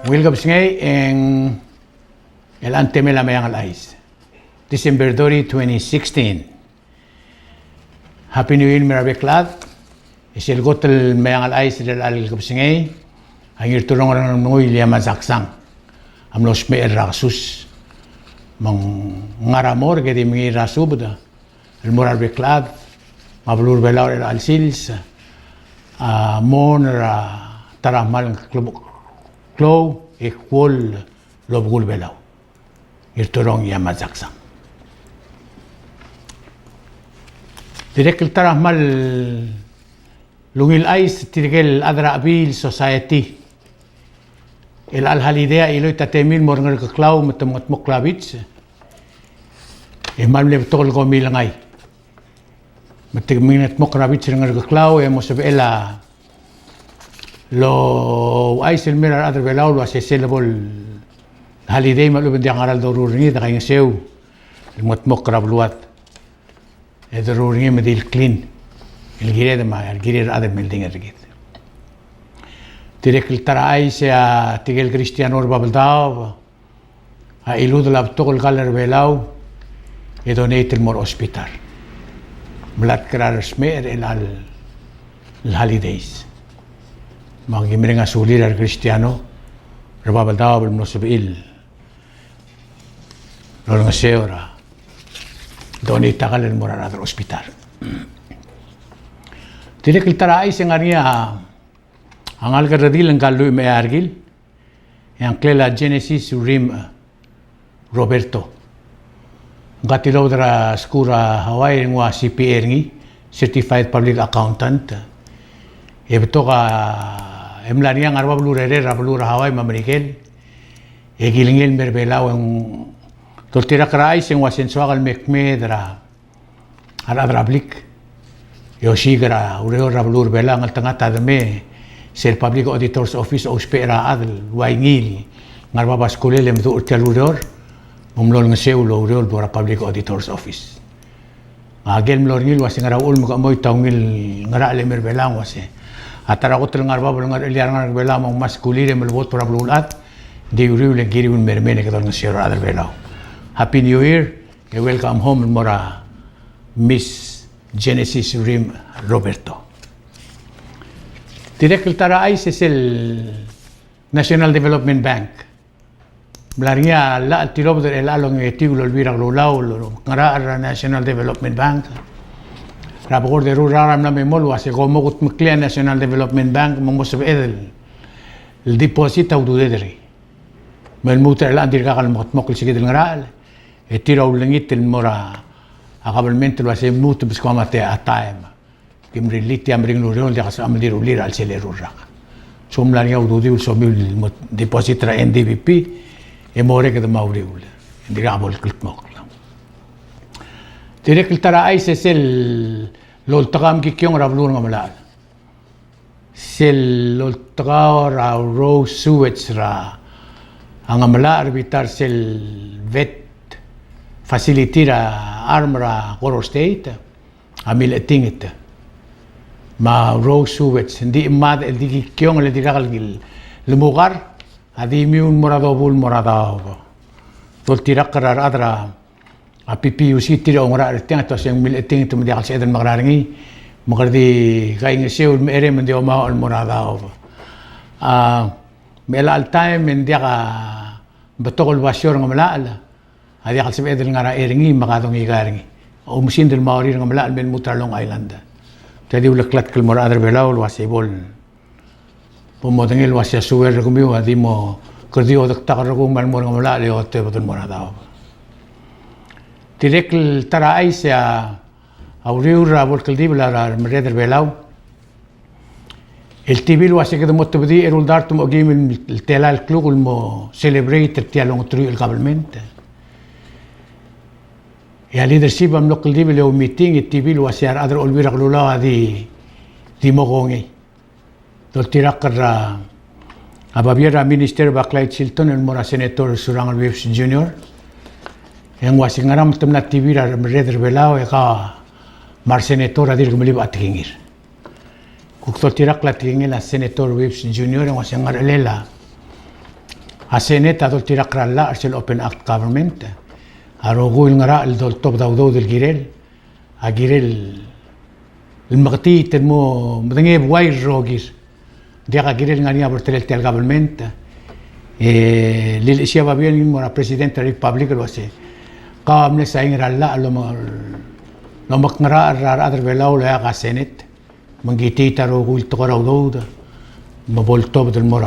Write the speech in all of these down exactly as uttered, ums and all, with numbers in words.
Ungil kebesengei e ng el chelecha el temel a Meang el Chais, December thirty, twenty sixteen. Happy New Year el mo er a rebek el chad. E sel kot el Meang el Chais er chelecha el kebesengei a Ngirturong er a Ngeremlengui William Jackson a mlo smecher er a kesus me ng ngar er a morgue e di mengiil er a subed el mo er a rebek el chad me a beluu er a Belau er chelecha el sils a mourn er a ta er a kmal klou e kuoll el obekul Belau, Ngirturong William Jackson. Dirrek el ta er a kmal ungil chais, tirke el chad er a Chebiil Society, el chelecha el holiday a chiloit a temir el mo er a Ngerkeklau me te mengedmokl a beach e kmal mle betok el komi el ngai. Me te mengedmokl er a beach er a Ngerkeklau e mo sebechel a louchais el mei er a rechad er a Belau el uase sel bo el holiday me a lechub e ng diak a ngera el doruul er ngii, de kaingeseu el mengedmokl er a beluad e doruul er ngii me di el clean el kired me a kirir a rechad el meldingel er kid. Dirrek el ta er a chais e a tirke el Kristiano er a Babeldaob a chiludel a betok el kall er a Belau e donate el mo er a hospital. Melatk er a resmecher er chelecha el holidays. Me aki mereng a sulir a re Kristiano er a Babeldaob el mlo sebechir el olengeseu er a donate a kall el mo er a rechad er a hospital. Dirrek el ta er a chais e ng ngar er ngii a ngalek el redil el ngka el lluich me a eai a rekil, e a ngklel a Genesis Rim Roberto. Ngka a tilobed er a skuul er a Hawaii e ng ua C P A er ngii, Certified Public Accountant. E betok a, e mla er ngii a ngar er a bab el urerel er a beluu er a Hawaii me a Merikel. E kilengei el mei er a Belau e ng doltirakl er a chais e ng ua se ng soak el me kmeed er a a rechad er a blik e osiik er a ureor er a beluu er a Belau. A ngeltengat a demei sel Public Auditor's Office a ousbech er a chad el ua ngii el ngar er a bab a skulel e meduch er tia el ureor me ng mlo olengeseu el oureor el bo er a Public Auditor's Office. Ngak el mlo er ngii el ua se ngera uchul me ke chemoit a ungil ngerachel el mei er a Belau, ng ua se a ta er a kot el ngar er a bab el ngerechelir a rengar er a Belau me ng mla skulir e meleboot er a beluulechad, ng di uriul e ng kiriu el mei er mei e kede olengeseu er a rechad er a Belau. Happy New Year. E welcome home el mo er a Miss Genesis Rim Roberto. Dirrek el ta er a chais e sel National Development Bank. Mla er ngii a llach el tilobed er chelecha el ongetiu el Olbiil er a Kelulau el ngerachel er a National Development Bank er a bekord eru el rak er a mla me mong el ua se kom mo kudmeklii a National Development Bank me ng mo sebeched el deposit a ududed er ngii. Me lmuut er chelechang e ng dirkak el mengedmokl el sekid el ngerachel. E tir a ulengit el mo er a government el ua se lmuut el beskemam a taem. Kim rirellii tia meringel ureor el diak a sebecham el dirulir a chelsel eru el rak. So mla er ngii a ududiu el somiu el mo deposit er a N D B P e mo er kede mo uriul. Ng dirkak bo el kldmokl. Dirrek el ta er a chais e sel loltekau a mekikiong er a beluu er a Ngemelachel. Sel loltekau er a ureor sewage er a Ngemelachel er a bita er sel vet facility er a charm er a Koror State a milechetinget. Me a ureor sewage, ng di chemad el di kikiong el dirkak el lemukar a di miu el mo er a dobu el mo er a daob. Doltirakl er a rechad er a a P P U C tir a oungerachel er tiang e te ua se ng milechetinget me ng diak el sebeched el mekerang er ngii, me kede di kaingeseu el mecherei me ng di omaoch el mo er a daob. A, me chelecha el taem e ng diak a betok el basio er a Ngemelachel a diak el sebeched el ngar er ngii me ka dongika er ngii. Oumesingd el mo er a Ngemelachel me lmuut er a Long Island. Te di uleklatk el mo er a rechad er a Belau el ua se bo el bo modengei el ua se a sewer er kemiu a di mo, kede di odektak er kemiu me a lmo er a Ngemelachel e otebedel mo er a daob. Dirrek el ta er a chais e a uriul er a bo el kldibel a remerreder er a Belau el tibil ua se kede mo tebedii a eru el dart me a okeim el telael el kluk el mo celebrate er tia el ongeteruich el kabelment. E a leadership a mlo kldibel e oumeeting e tibil ua se a rechad er a Olbiil er a Kelulau a di, di mo kongei. Doltirakl er a, a babier er a Minister Baklai Chilton el mo er a Senator Surangel Whipps Junior. E ng ua se ngera me te mla tibil er a remerreder er a Belau e kau me a resenator a dirk melibech a tekingir. Kuk doltirakl a tekingel a Senator Whipps Junior e ng ua se ngerechelel a A Senate a doltirakl er a llach er sel Open Act Government. A rokui el ngerachel el doltobed a udoud el kirel, a kirel el meketiit el mo medengei a buai el rokir. Ng diak a kirel ngar er ngii a bertelel tia el government. E lilechesii a babier el mo er a President er a Republic el uase, kau a mle sain er a llach el lome-, lomekngerachel er a rechad er a Belau el oeak a Senate. Me ng kitiit a rokui el tekoi er a udoud me bo ltobed el mo er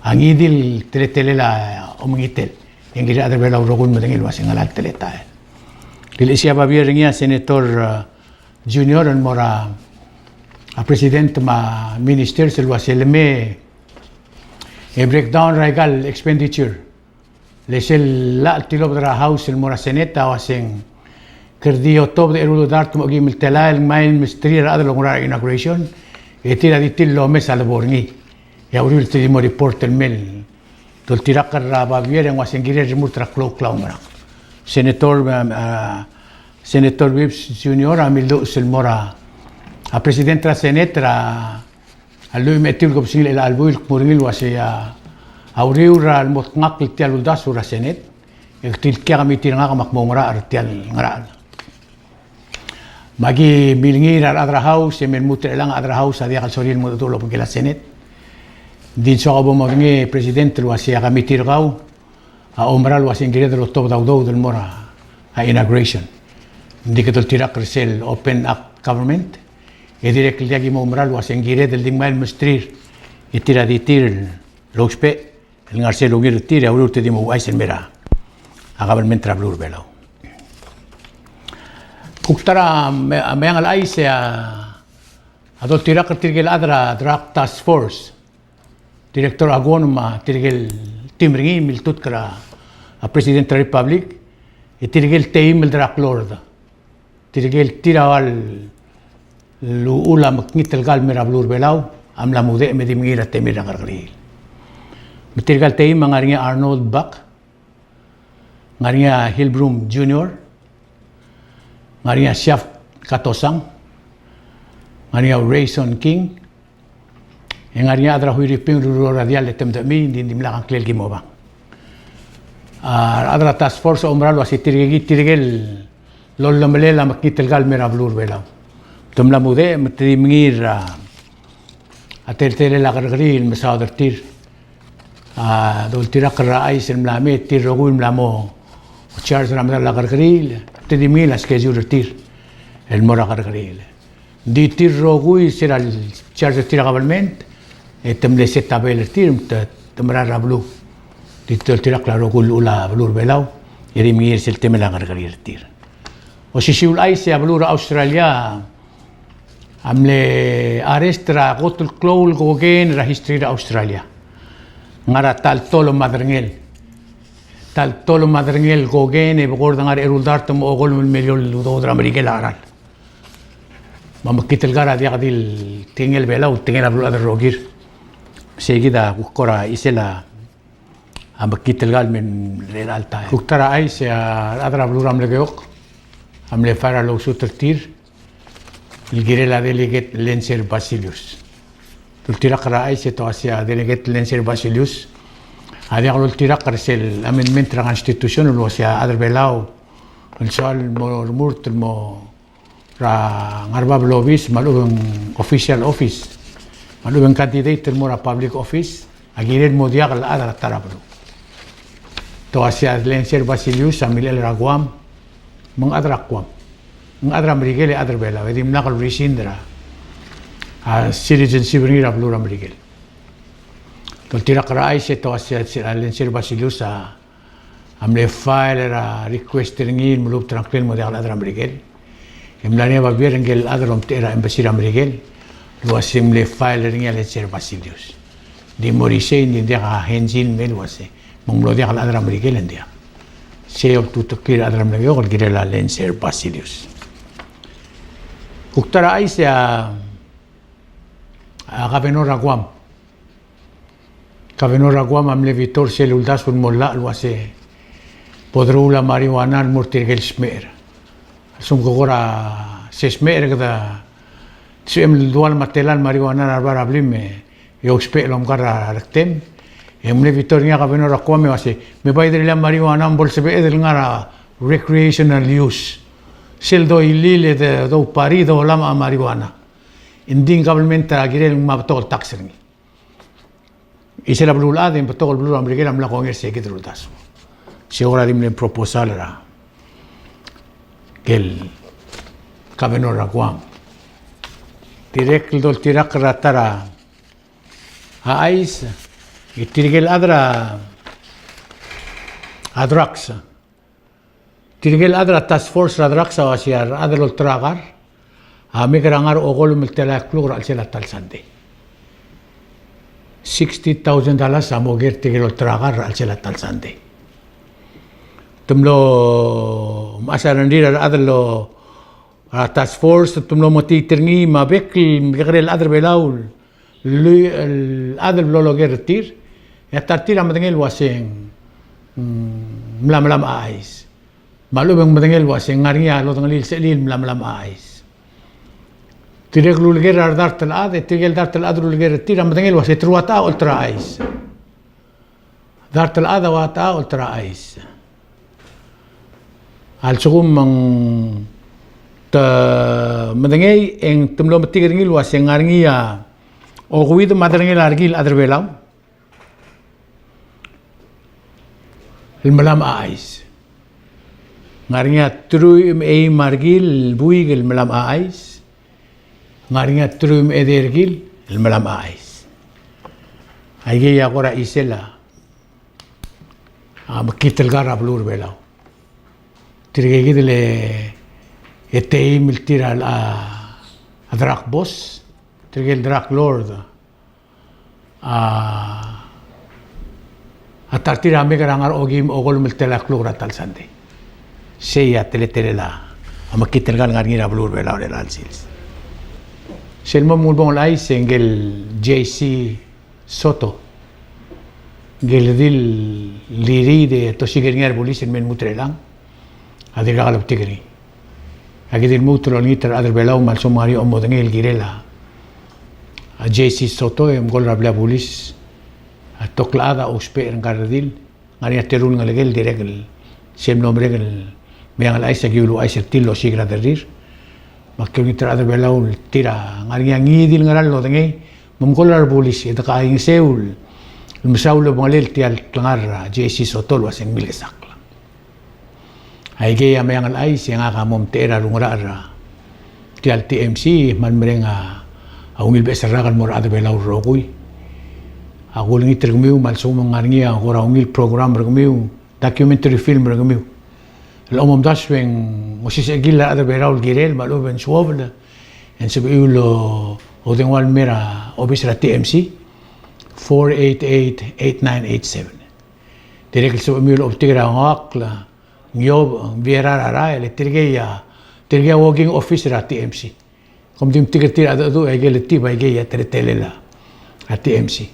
a ngii di el teletelel a omengitel. E ng kirir a rechad er a Belau el rokui el medengei el uase ng ngera el teletael. Lilechesii a babier er ngii a Senator, uh, Junior el mo er a, a President me a Ministers el uase le mei e breakdown er aika el expenditure. Le sel llach el tilobed er a House el mo er a Senate a uaseng kede di otobed a eru el dart me a okeim el telael el ngmai el mesterir a rechad el oungerachel er a inauguration, e tir a di tir el omes a lebo er ngii. E a uriul te di mo report el mei el doltirakl er a babier e ng uaseng kirel remurt er a klou el klaumerang. Senator, um, uh, Senator Whipps Junior a milluches el mo er a, a President er a Senate er a a lluich me a etiu el kebesengil er chelecha el buil el kmo er ngii el uasei a uriul er a lemot ngakl tia el uldasu er a Senate, e ke tilkii a kemitir er ngak me ak mo oungerachel er tia el ngerachel. Me aki milngii er a rechad er a House, e me lmuut er chelechang a chad er a House a diak el sorir el mo dedu el obengkel a Senate. Ng di ng soak a bo modengei President el uasei a kemitir er kau a oumera el uasei ng kired el otobed a udoud el mo er a inauguration. Ng di kede oltirakl er sel Open Act Government, e dirrek el diak ki mo oumera el uasei ng kired el di ngmai el mesterir, e tir a di tir el ousbech el ngar sel ungil er tir, e a uriul te di mo ouchais el mei er a government er a beluu er a Belau. Kuk ta er a me-, meang el chais e a doltirakl er tirke el chad er a Drug Task Force, Director Aguon me tirke el team er ngii, miltutk er a President er a Republic, e tirke el teim el drug lord. Tirke el tir a ua luchul a mekngit el kar el mei er a beluu er a Belau a mla mudechem e di mengiil er a temir er a kerrekeriil. Me tirke el teim a ngar er ngii a Arnold Buck, ngar er ngii a Hillbroom Junior, ngar er ngii a Shaft Katosang, ngar er ngii a Rayson King, e ngar er ngii a chad er a Huiriping el ureor er a diall e te medechemii, ng di dimlak a ngklel ki mo obang. A rechad er a task force a oumera el uasei tirke, tirke el lollemelel a mekngit el kar el mei er a beluu er a Belau. Te mla mudechem me te di mengiil er a teletelel a kerrekeriil el mesaod er tir. A doltirakl er a chais el mla mei, tir rokui el mla mo charge er a medal a kerrekeriil, te di mengiil a schedule er tir el mo er a kerrekeriil. Ng di tir rokui se er a charge er tir a government, e te mle set a bail er tir, me te, te merael er a beluu. Di te oltirakl a rokui el llechul a beluu er a Belau, e di mengiil er sel temel a kerrekeriil er tir. Osisiu el chais e a beluu er a Australia a mle arrest er a kot el klou el cocaine er a history er a Australia. Ngar er a ta el tolom me a derengel. Ta el tolom me a derengel el cocaine e bekord ngar er a eru el dart me a okolem el miliol el udoud er a Merikel a cheral. Me a mekngit el kar a diak di tekingel a Belau, tekingel a beluulechad el rokir. Sei kid a kuk kora chisel a a mekngit el kar el mei er chelecha el taem. Kuk ta er a chais e a rechad er a beluu er a Melekeok a mle file a lawsuit er tir el kirel a Delegate Lencer Basilius. Doltirakl er a chais e te uasei a Delegate Lencer Basilius a diak loltirakl er sel amendment er a Constitution el uasei a chad er a Belau el soal el mo remurt el mo er a ngar er a bab el obis me a lechub e ng official office me a lechub e ng candidate el mo er a public office a kirel el mo diak el chad er a ta er a beluu. Te uasei a Lencer Basilius a milechell er a Guam, me ng chad er a Guam, ng chad er a Merikel e chad er a Belau, e dimlak el rescind er a, a citizenship er ngii er a beluu er a Merikel. Doltirakl er a chais e te uasei a Lencer Basilius a a mle file er a request er ngii el melubet er a ngklel el mo diak el chad er a Merikel. E mla er ngii a babier er ngike el chad el omtechei er a embassy er a Merikel el uasei ng mle file er ngii a Lencer Basilius. Di mo er isei, ng di ng diak a henzi el mei el uasei me ng mlo diak el chad er a Merikel e ng diak. Sei a ultuteklii er a chad er a Melekeok el kirel a Lencer Basilius. Kuk ta er a chais e a, a governor er a Guam Governor er a Guam a mle veto er sel uldasu el mo llach el uasei bo deruul a marijuana el mo er tirke el smecher. A lsekum ke kora se smecher e kede sebechem el dual me a tela el marijuana er a rebai er a blim e ousbech el omkar a rektem, E ng mle veto er ngii a governor er a Guam el uase, me bai dirrek el marijuana me bo lsebeched el ngar er a recreational use. Sel doilil e de, doupari, dolamech a marijuana. Ng di ng government a kirel el ngmai a betok el tax er ngii. Isel a beluulechad e ng betok el beluu er a Merikel a mla kongei er se kid el uldasu. Se kora di mle proposal er a ngkel governor er a Guam. Dirrek el doltirakl er a ta er a ice, e tirke el chad er a drugs. Tirke el chad er a task force er a drugs a uaisei, a rechad el olterau a kar a mekera ngar er a okolem el telael kluk er a chelsel a ta el sandei. Sixty thousand dollars a mo ker tirke el olterau a kar er a chelsel a ta el sandei. Te mlo mechas a rengrir a rechad el, a task force, te mlo metiit er ngii me a bek el mekekerei el chad er a Belau el, el chad el blo loker er tir, e a ta er tir a medengei el uase ng, mm, mla melamech a ice. Me a lechub e ng medengei el uase ng ngar er ngii a lodengelii el sechelil el mla melamech a ice. Tirke el uleker er a dart el chad, e tirke el dart el chad el uleker er tir a medengei el uase te rua techa a olterau a ice. Dart el chad a ua techa a olterau a ice. A lsekum ng te medengei e ng te mlo metik er ngii el uase ng ngar er ngii a okeuid me a derengel a rekil el chad er a Belau el melamech a ice. Ng ngar er ngii a teruich me a eim a rekil el buik el melamech a ice. Ng ngar er ngii a teruich me a edei a rekil el melamech a ice. Aikei a kora chisel a, a mekngit el kar er a beluu er a Belau. Tirke kid el, e teim el tir a, a drug boss, tirke el drug lord, a, a ta er tir a mekera ngar er a okeim okolem el telael kluk er a ta el sandei. Sei a teletelel a mekngit el kar el ngar er ngii er a beluu er a Belau er chelecha el sils. Sel mo ulebongel a chais e ngkel J C Soto, ngkel redil el riid e te osiik er ngii a rebulis el me lmuut er chelechang, a dirkak lobetik er ngii. Aki di lmuut el olengit er a rechad er a Belau me a lsekum ng ngar er ngii a omodengei el kirel a, a J C Soto e mkol er a blil a bulis. A betok el chad a ousbech er ngka el redil. Ng ngar er ngii a teru el ngelekel el dirrek el sel mlo merek el Meang el Chais, aki uluuchais er tir el osiik er a derrir. Me aki olengit er a rechad er a Belau el tir a ngar er ngii a ngii di el ngerang el lodengei, me mkol er a rebulis e de kaingeseu el mesaul el obengelel tia el klengar er a J C Soto el uase ng milkesakl. Aikei a Meang el Chais e ngak a mo omtechei er a rungerachel er tia el T M C, me a kmal mereng a ungil beches el rak el mo er a rechad er a Belau el rokui. Ak olengit er kemiu me a lsekum ng ngar er ngii a kora ungil program er kemiu, documentary film er kemiu el omomdasu e ng osisechekil a rechad er a Belau el kirel, me a lechub e ng suobel e ng sebechiu el oudengua el mei er a obis er a T M C, four eight eight, eight nine eight seven. Dirrek el sebechemiu el obetik er a Ngokl, Ngiobech, Berar, a rael, e tirkei a, tirkei a working office er a T M C. Kom di metik er tir a cheldecheduch, e aike el tib a ikei a teletelel a T M C.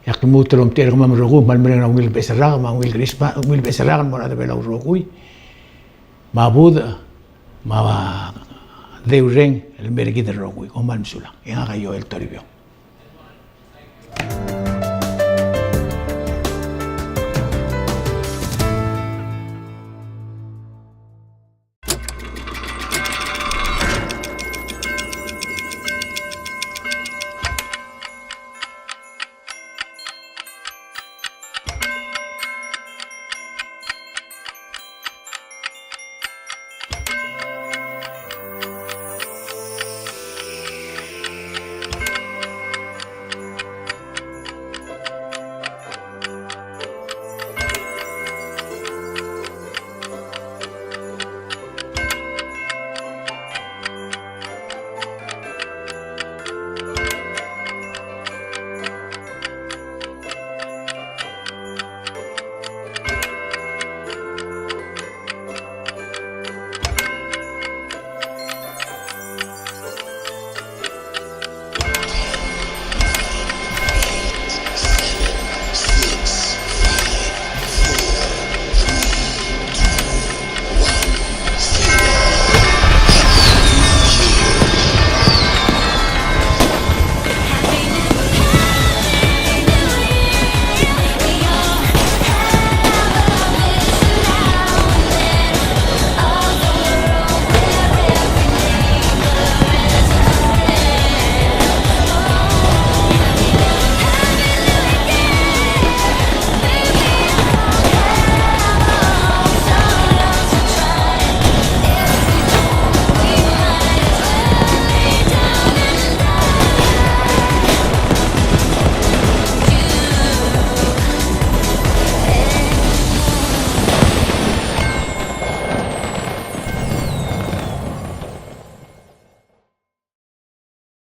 E ak lmuut el omtechei er kemam el rokui, me a kmal mereng a ungil beches el rak, me a ungil Krismas, ungil beches el rak el mo er a rechad er a Belau el rokui. Me a budech, me a deurreng el mei er kid el rokui, kom kmal mesulang. E ngak a Joel Toribiong.